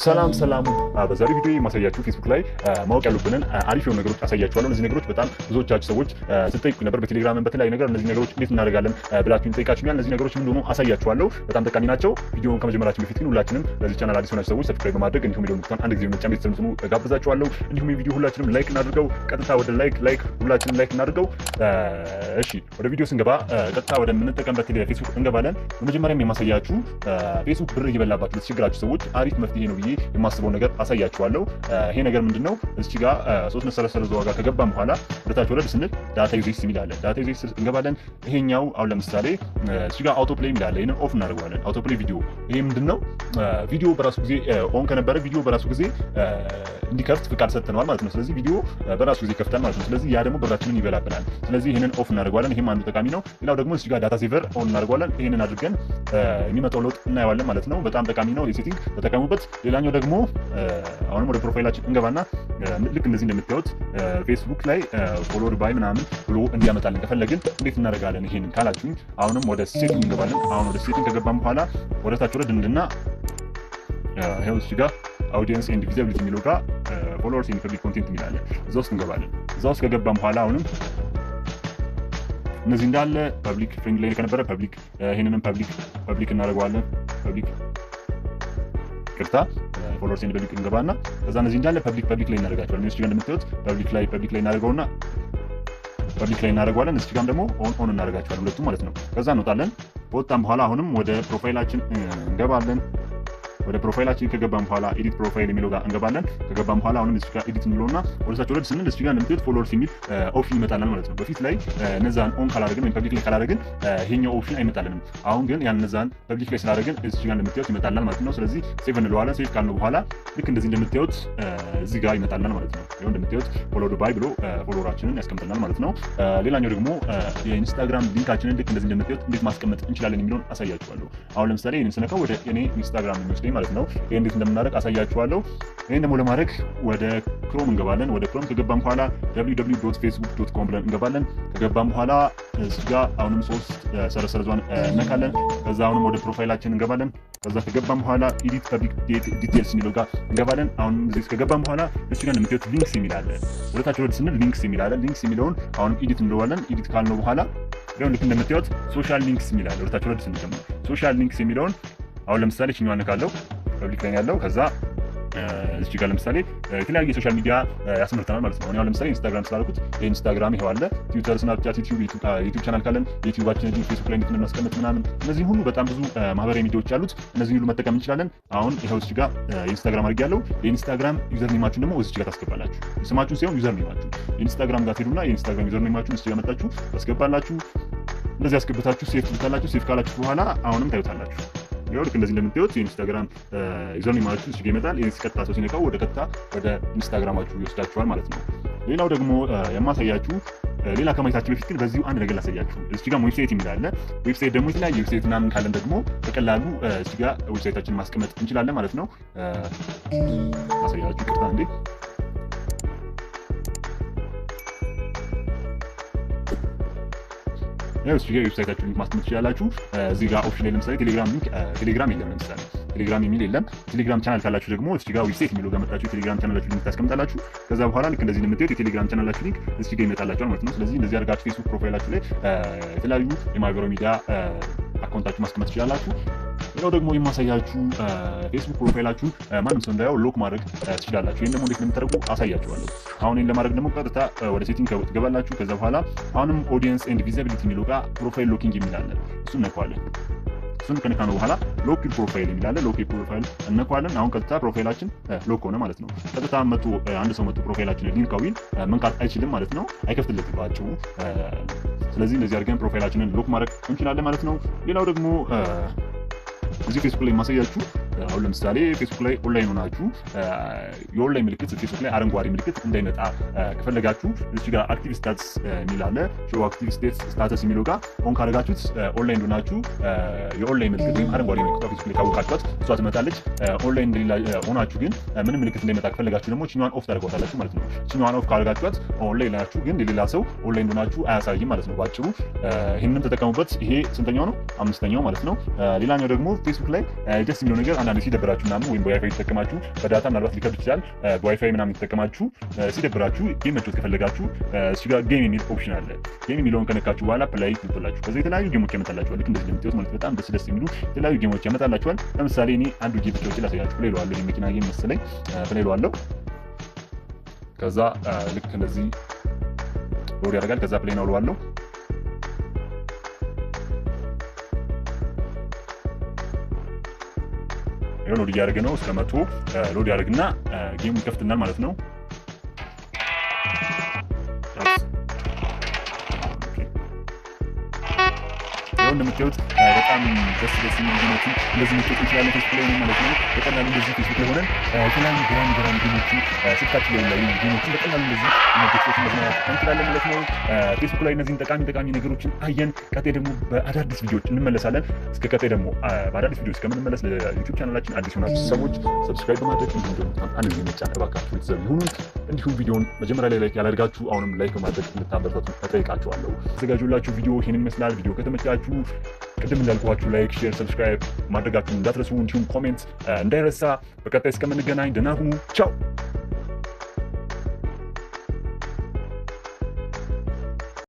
ሰላም ሰላም። በዛሬው ቪዲዮ የማሳያችሁ ፌስቡክ ላይ ማወቅ ያሉብንን አሪፍ የሆኑ ነገሮች አሳያችኋለሁ። እነዚህ ነገሮች በጣም ብዙዎቻችሁ ሰዎች ስትጠይቁ ነበር። በቴሌግራም በተለያዩ ነገር እነዚህ ነገሮች እንዴት እናደርጋለን ብላችሁ ጠይቃችሁኛል። እነዚህ ነገሮች ምን እንደሆኑ አሳያችኋለሁ። በጣም ጠቃሚ ናቸው። ቪዲዮውን ከመጀመራችን በፊት ግን ሁላችንም ለዚህ ቻናል አዲስ ሆናችሁ ሰዎች subscribe በማድረግ እንዲሁም የደወል ምልክቱን አንድ ጊዜ በመጫን ቤተሰብ እንድትሆኑ ጋብዛችኋለሁ። እንዲሁም የቪዲዮ ሁላችንም like እናድርገው። ቀጥታ ወደ like like ሁላችንም like እናድርገው። እሺ፣ ወደ ቪዲዮ ስንገባ ቀጥታ ወደምንጠቀምበት ፌስቡክ እንገባለን። በመጀመሪያም የማሳያችሁ ፌስቡክ ብር እየበላባችሁ ለተቸገራችሁ ሰዎች አሪፍ መፍትሄ ነው ብዬ የማስበው ነገር አሳያችኋለሁ። ይሄ ነገር ምንድነው? እዚህ ጋር 3 መሰረዝ ዋጋ ከገባን በኋላ ወደታች ወረድ ስንል data usage የሚል አለ። Data usage እንገባለን። ይሄኛው አሁን ለምሳሌ እዚህ ጋር auto play የሚል አለ። ይሄንን off እናደርገዋለን። Auto play video ይሄ ምንድነው? ቪዲዮ በራሱ ጊዜ on ከነበረ ቪዲዮ በራሱ ጊዜ እንዲከፍት ፍቃድ ሰጥተነዋል ማለት ነው። ስለዚህ ቪዲዮ በራሱ ጊዜ ይከፍታል ማለት ነው። ስለዚህ ያ ደግሞ ብራችንን ይበላብናል። ስለዚህ ይሄንን off እናደርገዋለን። ይሄም አንዱ ጠቃሚ ነው። ሌላው ደግሞ እዚህ ጋር data saver on እናደርገዋለን። ይሄንን አድርገን የሚመጣው ለውጥ እናየዋለን ማለት ነው። በጣም ጠቃሚ ነው። የ setting ተጠቀሙበት። ሌላኛው ደግሞ አሁንም ወደ profile ኣችን እንገባና ልክ እንደዚህ እንደምታዩት ፌስቡክ ላይ followed by ምናምን ብሎ እንዲያመጣልን ከፈለግን እንዴት እናደርጋለን? ይሄንን ካላችሁኝ አሁንም ወደ setting እንገባለን። አሁን ወደ setting ከገባን በኋላ ወደ ታች ወረድ እንልና ይኸው እዚህ ጋር audience and visibility የሚለው ጋር followers and public content የሚል አለ። እዛ ውስጥ እንገባለን። እዛ ውስጥ ከገባን በኋላ አሁንም እነዚህ እንዳለ public friend ላይ ከነበረ public፣ ይሄንንም public public እናደርገዋለን። Public፣ ይቅርታ፣ followers and public እንገባና ከዛ እነዚህ እንዳለ public public ላይ እናደርጋቸዋለን። እዚህ ጋር እንደምታዩት public ላይ public ላይ እናደርገውና public ላይ እናደርገዋለን። እዚህ ጋርም ደግሞ on on እናደርጋቸዋለን ሁለቱም ማለት ነው። ከዛ እንወጣለን። ከወጣን በኋላ አሁንም ወደ profile ኣችን እንገባለን። ወደ profile ኣችን ከገባን በኋላ edit profile የሚለው ጋር እንገባለን። ከገባን በኋላ አሁንም እዚህ ጋር edit እንለውና ወደ ታች ወረድ ስንል እዚህ ጋር እንደምታዩት followers የሚል option ይመጣልናል ማለት ነው። በፊት ላይ እነዛን on ካላደረግን ወይም public ላይ ካላደረግን ይሄኛው option አይመጣልንም። አሁን ግን ያን እነዛን public ላይ ስላደረግን እዚህ ጋር እንደምታዩት ይመጣልናል ማለት ነው። ስለዚህ save እንለዋለን። Save ካልነው በኋላ ልክ እንደዚህ እንደምታዩት እዚህ ጋር ይመጣልናል ማለት ነው። ይኸው እንደምታዩት followed by ብሎ follower ኣችንን ያስቀምጥልናል ማለት ነው። ሌላኛው ደግሞ የኢንስታግራም link ኣችንን ልክ እንደዚህ እንደምታዩት እንዴት ማስቀመጥ እንችላለን የሚለውን አሳያችኋለሁ። አሁን ለምሳሌ ይህንን ስነካው ወደ እኔ ኢንስታግራም የሚወስደኝ ማለት ነው። ይህ እንዴት እንደምናደርግ አሳያችኋለሁ። ይህን ደግሞ ለማድረግ ወደ ክሮም እንገባለን። ወደ ክሮም ከገባን በኋላ www.facebook.com ብለን እንገባለን። ከገባን በኋላ እዚህ ጋር አሁንም ሶስት ሰረዝ ሰረዟን እነካለን። ከዛ አሁንም ወደ profile ኣችን እንገባለን። ከዛ ከገባን በኋላ edit public details የሚለው ጋር እንገባለን። አሁንም እዚህ ከገባን በኋላ እዚህ ጋር እንደምታዩት links የሚል አለ። ወደ ታች ወረድ ስንል links የሚል አለ። Links የሚለውን አሁንም edit እንለዋለን። Edit ካልነው በኋላ ይኸው ልክ እንደምታዩት social links የሚል አለ። ወደ ታች ወረድ ስንል ደግሞ social links የሚለውን አሁን ለምሳሌ እችኛዋን ነካለው፣ public ላይ ያለው። ከዛ እዚህ ጋር ለምሳሌ የተለያዩ የ social media ያስመርጠናል ማለት ነው። አሁን ለምሳሌ ኢንስታግራም ስላልኩት የኢንስታግራም ይኸው አለ። ትዊተር፣ ስናፕቻት፣ ዩቲዩብ፣ ዩቲዩብ ቻናል ካለን የዩቲዩባችን፣ ፌስቡክ ላይ እንዴት እንደምናስቀምጥ ምናምን እነዚህ ሁሉ በጣም ብዙ ማህበራዊ ሚዲያዎች አሉት። እነዚህ ሁሉ መጠቀም እንችላለን። አሁን ይኸው እዚህ ጋር የኢንስታግራም አድርጌያለሁ። የኢንስታግራም username ኣችሁን ደግሞ እዚህ ጋር ታስገባላችሁ። ስማችሁን ሳይሆን username ኣችሁ ኢንስታግራም ጋር ትሄዱና የኢንስታግራም username ኣችሁን እዚህ ጋር መጣችሁ ታስገባላችሁ። እንደዚህ አስገብታችሁ save ትሉታላችሁ። Save ካላችሁ በኋላ አሁንም ታዩታላችሁ። ይኸው ልክ እንደዚህ እንደምታዩት የኢንስታግራም username ኣችሁ እዚህ ጋር ይመጣል። ይሄን ቀጥታ ሰው ሲነካው ወደ ቀጥታ ወደ ኢንስታግራማችሁ ይወስዳችኋል ማለት ነው። ሌላው ደግሞ የማሳያችሁ፣ ሌላ ከማየታችሁ በፊት ግን በዚሁ አንድ ነገር ላሳያችሁ። እዚህ ጋር website የሚል አለ። Website ደግሞ የተለያየ website ምናምን ካለን ደግሞ በቀላሉ እዚህ ጋር website ኣችንን ማስቀመጥ እንችላለን ማለት ነው። ላሳያችሁ፣ ይቅርታ እንዴ። ያው እዚህ ጋር የ website ኣችሁ link ማስቀመጥ ትችላላችሁ። እዚህ ጋር option ላይ ለምሳሌ ቴሌግራም link፣ ቴሌግራም የለም፣ ለምሳሌ ቴሌግራም የሚል የለም። ቴሌግራም ቻናል ካላችሁ ደግሞ እዚህ ጋር website የሚለው ጋር መጣችሁ የቴሌግራም ቻናላችሁ link ታስቀምጣላችሁ። ከዛ በኋላ ልክ እንደዚህ እንደምታዩት የቴሌግራም ቻናላችሁ link እዚህ ጋር ይመጣላችኋል ማለት ነው። ስለዚህ እንደዚህ አድርጋችሁ ፌስቡክ profile ኣችሁ ላይ የተለያዩ የማህበራዊ ሚዲያ account ኣችሁ ማስቀመጥ ትችላላችሁ። ሌላው ደግሞ የማሳያችሁ ፌስቡክ profile ኣችሁን ማንም ሰው እንዳያው lock ማድረግ ትችላላችሁ። ይህን ደግሞ እንዴት እንደምታደርጉ አሳያችኋለሁ። አሁን ይህን ለማድረግ ደግሞ ቀጥታ ወደ setting ትገባላችሁ። ከዛ በኋላ አሁንም audience and visibility የሚለው ጋር profile locking የሚል አለ። እሱን እነካዋለን። እሱን ከነካነው በኋላ lock profile የሚል አለ። Lock profile እነካዋለን። አሁን ቀጥታ profile ኣችን lock ሆነ ማለት ነው። ቀጥታ መቶ አንድ ሰው መቶ profile ኣችንን ሊንካው ቢል መንካት አይችልም ማለት ነው። አይከፍትለትም ባጭሩ። ስለዚህ እንደዚህ አድርገን profile ኣችንን lock ማድረግ እንችላለን ማለት ነው። ሌላው ደግሞ እዚህ ፌስቡክ ላይ የማሳያችሁ አሁን ለምሳሌ ፌስቡክ ላይ ኦንላይን ሆናችሁ የኦንላይን ምልክት ፌስቡክ ላይ አረንጓዴ ምልክት እንዳይመጣ ከፈለጋችሁ እዚህ ጋር active status የሚል አለ። Show active status የሚለው ጋር on ካደረጋችሁት ኦንላይን ሆናችሁ የኦንላይን ምልክት ወይም አረንጓዴ ምልክቷ ፌስቡክ ላይ ካወቃችኋት እሷ ትመጣለች። ኦንላይን ሆናችሁ ግን ምንም ምልክት እንዳይመጣ ከፈለጋችሁ ደግሞ ችኛዋን off ታደርጓታላችሁ ማለት ነው። ችኛዋን off ካደረጋችኋት ኦንላይን ናችሁ ግን የሌላ ሰው ኦንላይን ሆናችሁ አያሳይም ማለት ነው። ባጭሩ ይህንንም ተጠቀሙበት። ይሄ ስንተኛው ነው? አምስተኛው ማለት ነው። ሌላኛው ደግሞ ፌስቡክ ላይ ደስ የሚለው ነገር አንዳንድ አንዳንድ ሲደብራችሁ ምናምን ወይም በዋይፋይ የተጠቀማችሁ፣ በ data ምናልባት ሊከብድ ይችላል። በዋይፋይ ምናምን የተጠቀማችሁ ሲደብራችሁ game መጫወት ከፈለጋችሁ እዚህ ጋር game የሚል option አለ። Game የሚለውን ከነካችሁ በኋላ play ትሉታላችሁ። ከዛ የተለያዩ game ኦች ያመጣላችኋል። ልክ እንደዚህ እንደምታዩት ማለት በጣም ደስ ደስ የሚሉ የተለያዩ game ኦች ያመጣላችኋል። ለምሳሌ እኔ አንዱ game ተጫውቼ ላሳያችሁ። Play እለዋለሁ። የመኪና game መሰለኝ፣ play እለዋለሁ። ከዛ ልክ እንደዚህ load ያደርጋል። ከዛ play ነው እለዋለሁ። Load እያደረገ ነው። እስከ 100 load ያደርግና game ኡ ይከፍትናል ማለት ነው። ይኸው እንደምታዩት በጣም ደስ ደስ የሚሉ game ኦችን እንደዚህ መጫወት እንችላለን። ፌስቡክ ላይ ማለት ነው። በቀላሉ እንደዚህ ፌስቡክ ላይ ሆነን የተለያዩ ገራሚ ገራሚ game ኦችን፣ ስልካችን ላይ ያሉ game ኦችን በቀላሉ እንደዚህ መጫወት መዝናናት እንችላለን ማለት ነው። ፌስቡክ ላይ እነዚህን ጠቃሚ ጠቃሚ ነገሮችን አየን። ቀጣይ ደግሞ በአዳዲስ ቪዲዮዎች እንመለሳለን። እስከ ቀጣይ ደግሞ በአዳዲስ ቪዲዮ እስከምንመለስ ለዩቲዩብ ቻናላችን አዲስ የሆናችሁ ሰዎች subscribe በማድረግ እንዲሁም ደግሞ አንድ ጊዜ መጫን እባካችሁ ቤተሰብ ይሁኑን። እንዲሁም ቪዲዮውን መጀመሪያ ላይ like ያላደርጋችሁ አሁንም like በማድረግ እንድታበረታቱ እጠይቃችኋለሁ። ያዘጋጀሁላችሁ ቪዲዮ ይህንን ይመስላል። ቪዲዮ ከተመቻችሁ ቅድም እንዳልኳችሁ like፣ share፣ subscribe ማድረጋችሁን እንዳትረሱ፣ እንዲሁም comment እንዳይረሳ። በቀጣይ እስከምንገናኝ ደህና ሁኑ። ቻው።